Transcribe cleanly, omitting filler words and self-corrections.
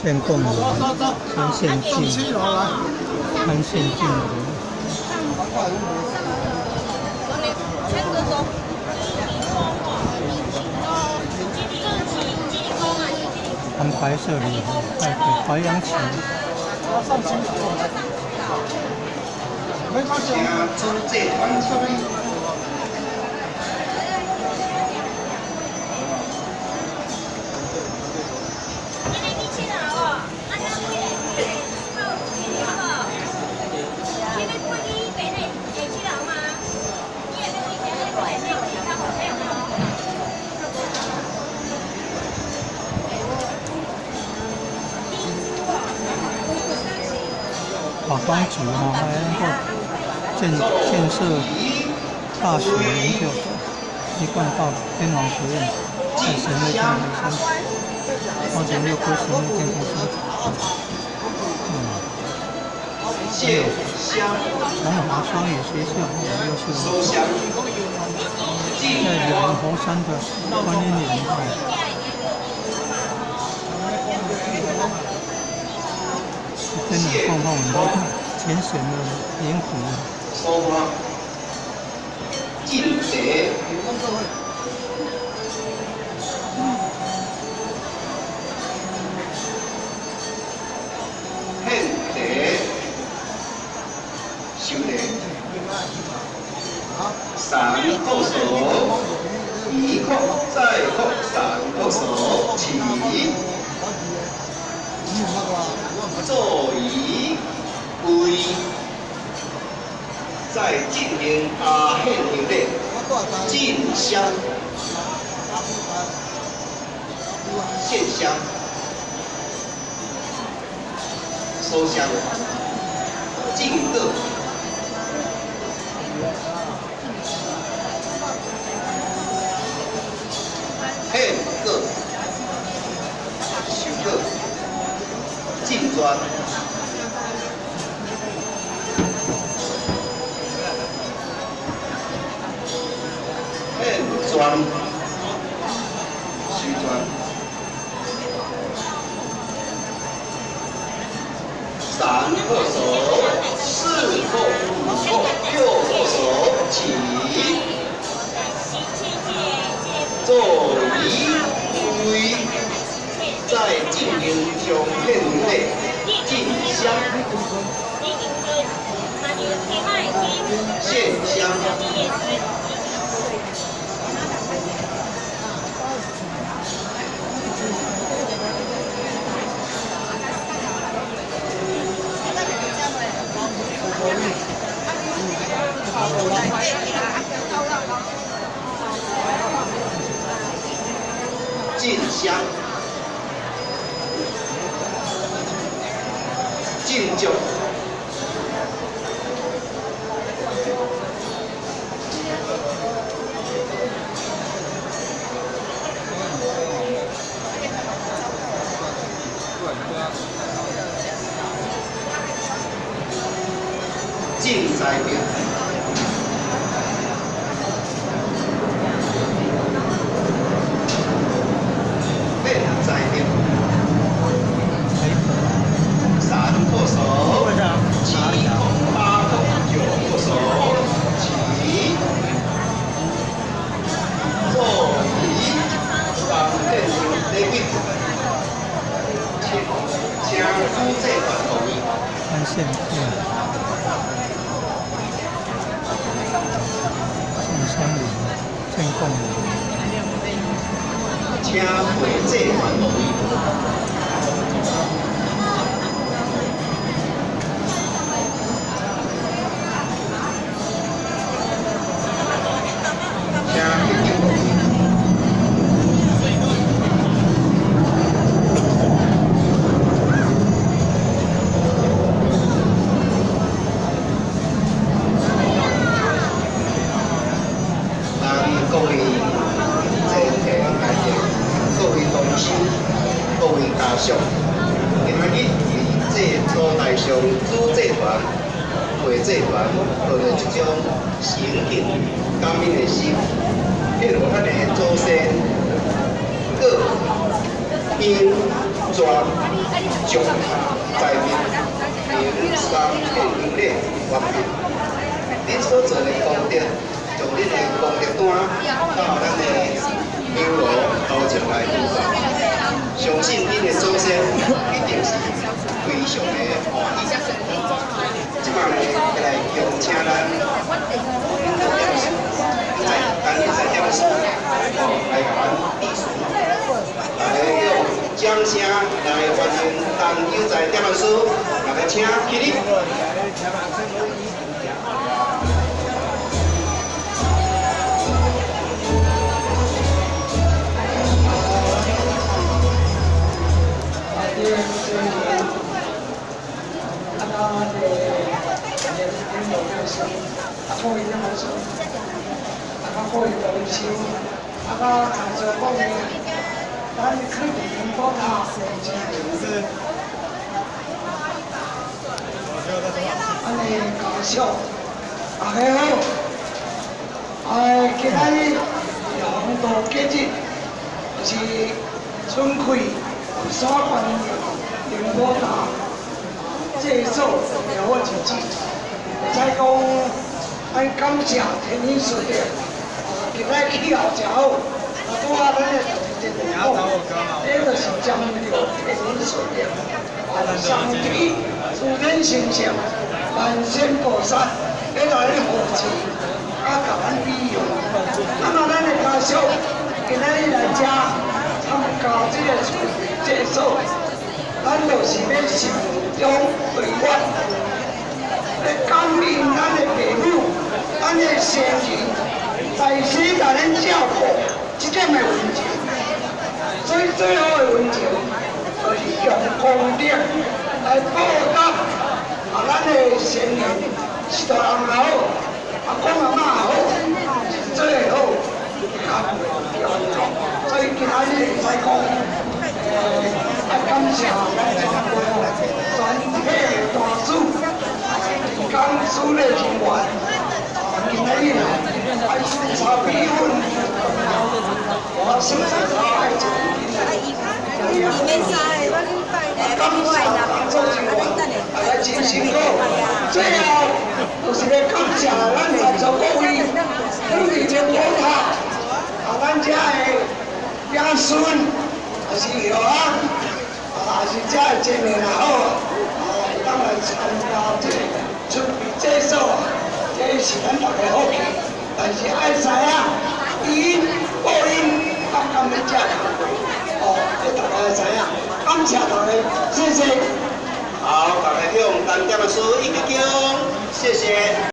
建貢樓、潘憲進、潘憲進樓。藍白色禮盒，代表白楊旗。請主祭團出來。華光局吼，還有那個建設大學研究所、一貫道天王學院，在神威天台山，花蓮六龜神威天台山。還有龍華雙語學校，優秀，在柳營猴山的觀音岩哦。這邊有放放很多淺顯的鹽湖。進茶。獻茶。收禮。三叩首，一叩再叩，三叩首，起。做儀跪，再進行阿獻行禮，進香，獻香，收香，敬果，獻果，收果。進磚，獻磚，收磚，三叩首，四叩，五叩，六叩首，起，做儀跪。再進行上獻禮，進香，獻香，進香。進祝，進財品，獻財品。三叩首，七叩、八叩、九叩首，起，做儀，三獻禮品，請請主祭團同意。潘憲進，進香禮，進貢禮。請陪祭團同意。各位全體大家，各位同修，各位家屬，今仔日佇這舞台上，主祭團、陪祭團，抱著這種誠敬感恩的心，獻予咱的祖先，閣兵專將在面，行三獻禮完畢。恁所做的功德，將恁的功德單到咱的香爐頭前來獻上。相信恁的祖先一定是非常的歡喜。這擺呢，來恭請咱在咱在點師哦，來共咱致辭。大家用掌聲來歡迎陳有才點師，大家請起立。啊，各位點老師，啊，各位同修，啊，在座各位，咱去靈寶塔是，按呢家屬，大家好，哎，今仔日陽度節日，是春開山縣靈寶塔祭祖的好日子，會使講。咱感謝天恩師伯，今仔氣候誠好，啊，拄仔咱的一個講，這就是沾著天恩師伯，啊，上天自然神聖，萬仙菩薩，咧來護持，啊，共咱庇佑。啊嘛，咱的家屬今仔日來遮參加這個春祭祖，咱就是欲心中對願，來感應咱的父母。咱的先人在世共咱照顧這點的恩情，所以最好的恩情就是用功德來報答啊！咱的先人是大人也好，阿公阿嬤也好，是最好的工作。所以今仔日會使講，愛感謝咱全部全體的大師、講師的人員。今仔日愛生茶米粉，我生茶愛食。感謝工作人員，大家真辛苦。最後就是欲感謝咱在座各位，去靈寶塔，啊，咱遮的子孫，也是後仔，啊，也是遮的青年也好，啊，會當來參加這個春祭祖啊。這是咱大家福氣，但是愛知影，因報應啊，甘欲這工課，哦，這大家知影，感謝大家，謝謝。好，大家向陳點師一個敬，謝謝。